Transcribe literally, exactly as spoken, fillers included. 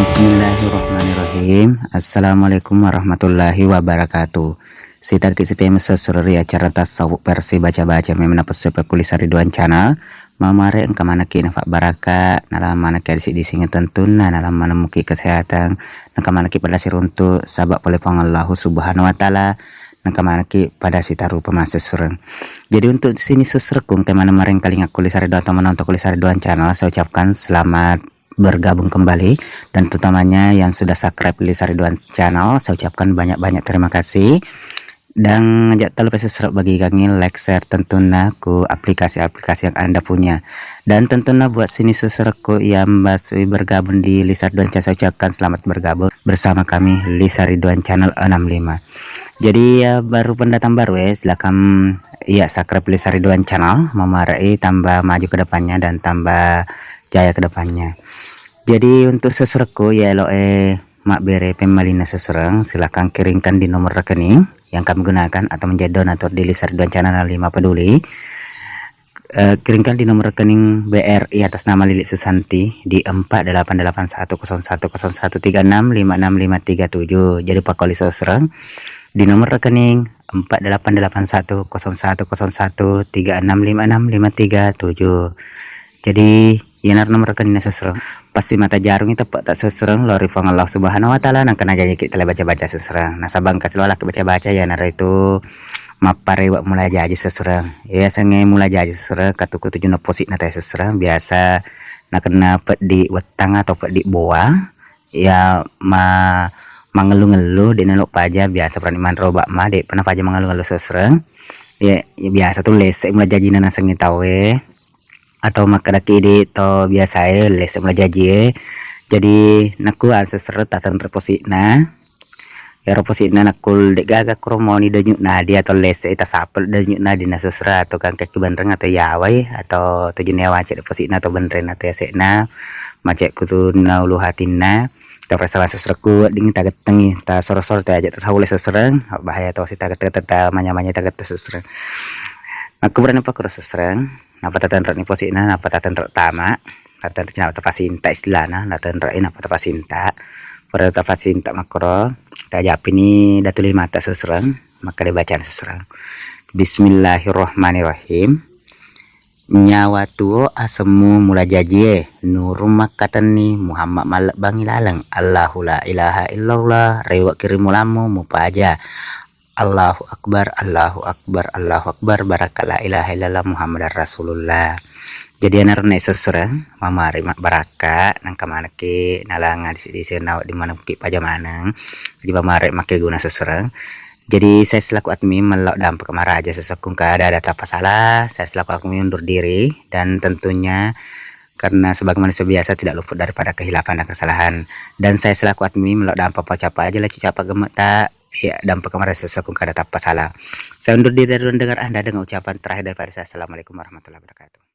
Bismillahirrahmanirrahim. Assalamualaikum warahmatullahi wabarakatuh. Sitaki sipeme sessureng ri acara tasawuf versi baca-baca memang napessu pekku Lisa Ridwan Channel. Mamare engka manekki nafabbaraka, nalang manekki adisi-disingeng tentunna, nalang manemmuki kesehatan, engka manekki pada siruntu, saba pole Puang Allahu Subhanahu wa Ta'ala, engka manekki pada sitarupa massessureng. Jadi untuk sini sessurekku engka maneng marengkalingakku Lisa Ridwan atau menonton Lisa Ridwan Channel, saya ucapkan selamat bergabung kembali, dan terutamanya yang sudah subscribe Lisa Ridwan Channel, saya ucapkan banyak-banyak terima kasih. Dan aja' talupa subscribe, bagikangngi, like, share tentunna ku aplikasi-aplikasi yang Anda punya. Dan tentunna buat sini sessurekku yang masih bergabung di Lisa Ridwan Channel, saya ucapkan selamat bergabung bersama kami Lisa Ridwan Channel enam lima. Jadi ya baru pendatang baru ya, silakan ya subscribe Lisa Ridwan Channel, mamarei tambah maju ke depannya dan tambah jaya ke depannya. Jadi untuk sessurekku ya elo'e mabbere pemmalina sessureng, silakan kirimkan di nomor rekening yang kami gunakan atau menjadi donatur di Lisa Ridwan Channel lima Peduli. Eh, kirimkan di nomor rekening B R I atas nama Lili Susanti di empat delapan delapan satu kosong satu kosong satu tiga enam lima enam lima tiga tujuh. Jadi pakkuali sessureng di nomor rekening empat delapan delapan satu kosong satu kosong satu tiga enam lima enam lima tiga tujuh. Jadi iyanaro nomor rekeningna sessureng. Pasti mata jarungi teppe' ta sessureng lao ri Puang Allah Subhanahu wa Ta'ala, nangka najajiki tala baca-baca sessureng. Nasaba engka siloalaki baca-baca, iyanaritu mapparewe' mula jaji sessureng. Iya sengnge mula jaji sessureng, katukku tujunna posi'na tau sessureng, biasa nakenna peddi wettang atau peddi boa, ya ma-, mangellu-ngellu, de' nalo paja, biasa purani manre oba' ma, de'pa napaja mangellu-ngellu sessureng. Ya, ya biasa tu lesse' mula jajina nasengnge tauwe. Atau makkedaki idi' to biasae lesse' mula jajie. Jadi nakku anu sessureng tatenre' posi'na. Iyaro posi'na nakku de'gaga kuro moni denyu'na di atau lesse' tasapel denyu'na di nasessureng atau gangkaki benreng atau yawai atau tujunna yawa cedde' posi'na atau benrenna atau yase'na, mace'ku tu naulu hatinna. Tapressa sessurekku weddingngi tagettengngi, tasoro-soro, taja' tasaulle sessureng, bahaya tosi tagette'-gette', tamanya-manya tagette' sessureng. Nakku purani pakkuro sessureng, nappa tatenre'ni posi'na, nappa tatenre' tama', tatenre' nappa tapasinta' istilahna, natenre'i nappa tapasinta'. Pura tapasinta' makkuro, taja'pini datu limata sessureng, makkeda bacana sessureng. Bismillahirrahmanirrahim. Nyawa tuo asemmu mula jajie, nurung makkatenni, Muhammad mallebbangngi laleng. Allahu la ilaha illallah, rewe'ki ri mulammu mupaja. Allahu Akbar, Allahu Akbar, Allahu Akbar, barakka la ilaha illallah Muhammadar Rasulullah. Jadi iyanaro nae sessureng, mamare mabbarakka, nangka manekki nalang adisi-disi nawedding manengki paja maneng. Jadi mamare makkeguna sessureng. Jadi saya selaku admin mellau dampaka maraja sessurekku engka ada-ada tappa sala, saya selaku admin undur diri dan tentunya karena sebagai manusia biasa tidak luput daripada kehilafan dan kesalahan. Dan saya selaku admin mellau dampaka ucappa aja lah ucappa gemetta, ya dampaka maraja sessurekku engka ada tappa sala. Saya undur diri dari mendengar Anda dengan ucapan terakhir daripada saya. Assalamualaikum warahmatullahi wabarakatuh.